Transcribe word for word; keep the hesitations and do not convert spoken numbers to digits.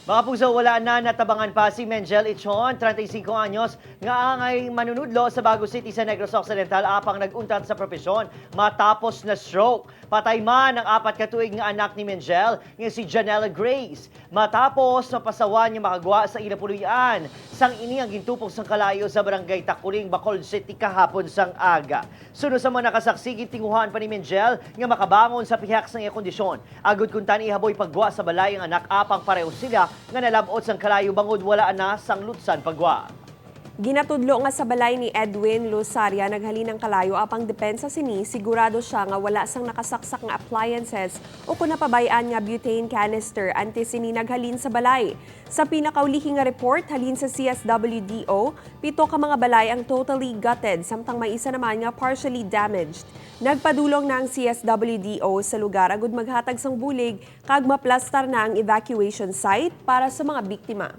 Mga puso, wala na natabangan pa si Mengel Ichon, treinta y cinco anyos, nga angay manunudlo sa Bago City sa Negros Occidental, apang nag-untat sa propesyon matapos na stroke. Patay man ang apat ka tuig nga anak ni Mengel, nga si Janela Grace, matapos mapasawan nga makagwa sa ila puloy-an. Sang ini ang gintupok sang kalayo sa Barangay Takuling, Bacolod City, kahapon sang aga. Suno sa mga nakasaksi, gintinguhaan pa ni Mengel nga makabangon sa pihak sang iya kondisyon. Agod kuntani, ihaboy pagwa sa balay ang anak, apang pareho sila nga nalab-ot sang kalayo bangod wala na sang lutsan pagwa. Ginatudlo nga sa balay ni Edwin Lusaria naghalin ang kalayo, apang depensa sini, sigurado siya nga wala sang nakasaksak nga appliances o kon napabay-an nga butane canister antes sini naghalin sa balay. Sa pinakaulihi nga report halin sa C S W D O, pito ka mga balay ang totally gutted, samtang may isa naman nga partially damaged. Nagpadulong na ang C S W D O sa lugar agud maghatag sang bulig kag maplastar na ang evacuation site para sa mga biktima.